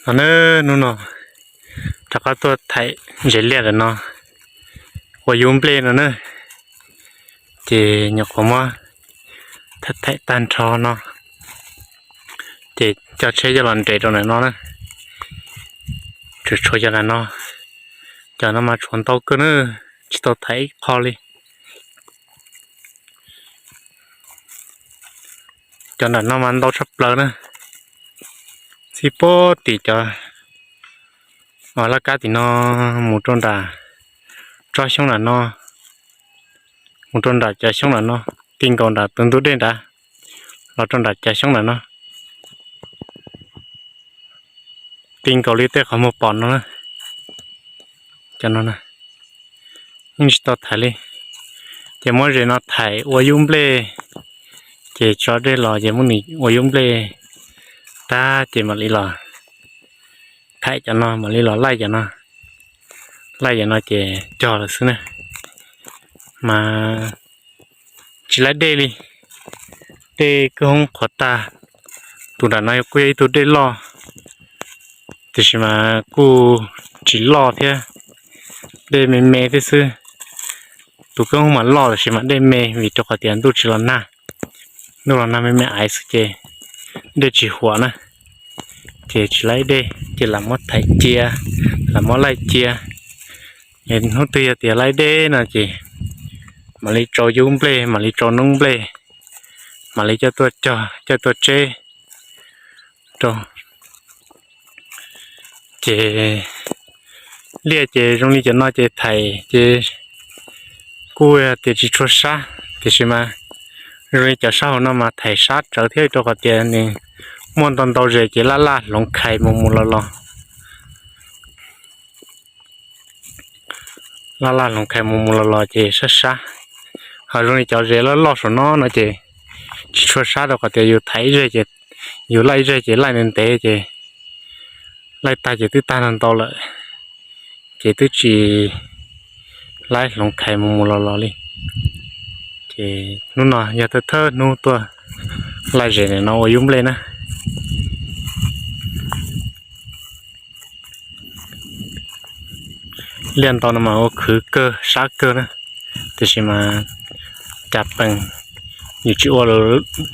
No na, hnub no rov qab tuaj thaim ntses liaj ntawm no ua yub nplej no na, ces nyuam qhuav muab thaim tag nrho no, ces coj tsheb coj los nres rau ntawm no na. Tsuas tshuav cov ntawm no, cov no mas tshuav ntau kawg na, tsis tau thaim ib qho li. Cov ntawm no mas ntau tshaj plaws na, txij puag tim cov laj kab tim no mus rau nram tsob xyoob ntawm no, mus rau nram cov xyoob ntawm no, ti nkaus nram tus ntug dej nrad los rau nram cov xyoob ntawm no, ti nkaus li tej qhov muag pom no na. Cov no yeej tsis tau thaim li, ces muab zes no thaim ua yub nplej, ces tso dej los ces muab nws ua yub nplej tag ces mam li los thaim cov no, mam li los laij cov no, laij cov no ces cog lawm xwb na. Mas tsis laib dej li, dej kwj hoob qhuav tag. Tus nram no kuj yog ib tug dej loj, tiam sis mas kuj tsis loj thiab, dej me me thiab xwb. Tus kwj hoob mas loj tiam sis mas dej me vim rau qhov tias ntuj tsis los nag, ntuj los nag me me aiv xwb ces dej tsis huam na, ces tsis laib dej ces lam muab thaim cia, lam muab laij cia. Hnub twg yog tias laib dej no ces mam li tsau yub nplej, mam li tsau noob nplej, mam li coj tuaj cog, coj tuaj tseb rau. Ces liaj ces zoo li cov no ces thaim ces kuj tias tsis tshua sab, tiam sis mas zoo li cov sab hauv no mas thaim sab rawv thiab, rau qhov tias nws muaj ntau ntau zes ces laj laj hloov khais mus mus los los. Laj laj hloov khais mus mus los los ces sab sab. Ho zoo li cov zes loj loj saum no no ces tsis tshua sab, rau qhov tias yus thaim ib zej ces, yus laij ib zej ces laij ntev ntev ces laij tag ces twb tag ntau ntau lawm, ces twb tsis laib hloov khais mus mus los los li. Ces hnub no yog thawj thawj hnub tuaj laij zes ntawm no ua yub nplej na. Liaj ntau no mas ua khwv kawg sab kawg na, tiam sis mas cas pees, yus tsis ua,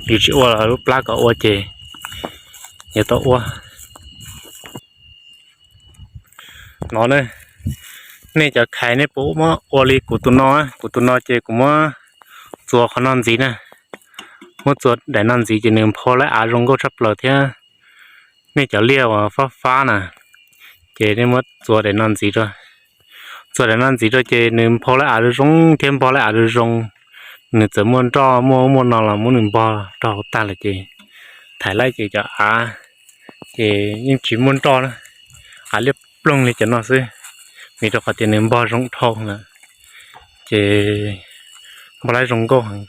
yus tsis ua los lub plab kom ua ces yuav tau ua. No na, nej cov khais nej puas muab ua li kuv tus no? Kuv tus no ces kuv muab txuas qhov no ntxiv na, muab txuas daim no ntxiv ces nws nphau laib av zoo nkauj tshaj plaws thiab. Nej cov liaj uas fab fab na, ces nej muab txuas daim no ntxiv rau, txuas daim no ntxiv rau ces nws nphau laib av zoo zoo thiab npog laib av zoo zoo. Nws txawm muaj nroj muaj ub muaj no los muab nws npog rau hauv tag lawm ces thaim laij ces cov av ces yeej tsis muaj nroj na, av liab ploog li cov no xwb, vim rau qhov tias nws npog zoo dhau lawm, ces npog laib zoo nkauj heev.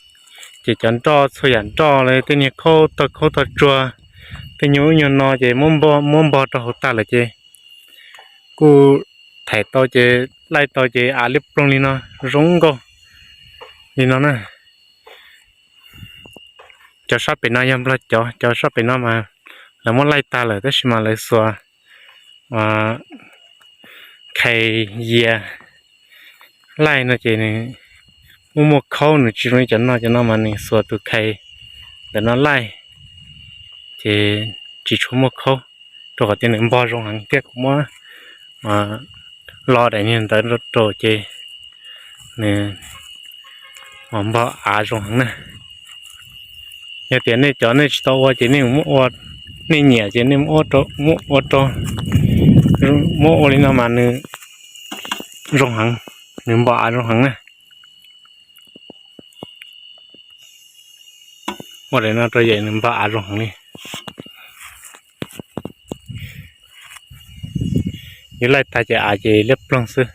Ces cov nroj txhua yam nroj li tej niag khaub tog khaub tog tsuag, tej nyuag ub nyuag no ces muab npog rau hauv tag lawm ces kuj thaim tau ces laij tau ces av liab ploog li no, zoo nkauj li no na. Cov sab pem no yog nplog cov, cov sab pem no mas lawv muab laij tag lawm tab sis mas lawv xuas khais yias laij no ces nws muaj muaj khaub, nws tsis zoo li cov no, cov no mas nws xuas tus khais ntawm no laij ces tsis tshua muaj khaub, rau qhov tias nws npog zoo heev thiab. Kuv muab lo daim niag ntawd rau ces nws npog av zoo heev na. Yog tias nej cov nej tsis tau ua ces nej mus ua, nej nyiam ces nej mus ua rau, muab ua li no mas nws zoo heev, nws npog av zoo heev na. Ua daim no rau ces nws npog av zoo heev li. Yus laij tag ces av ces liab ploog xwb.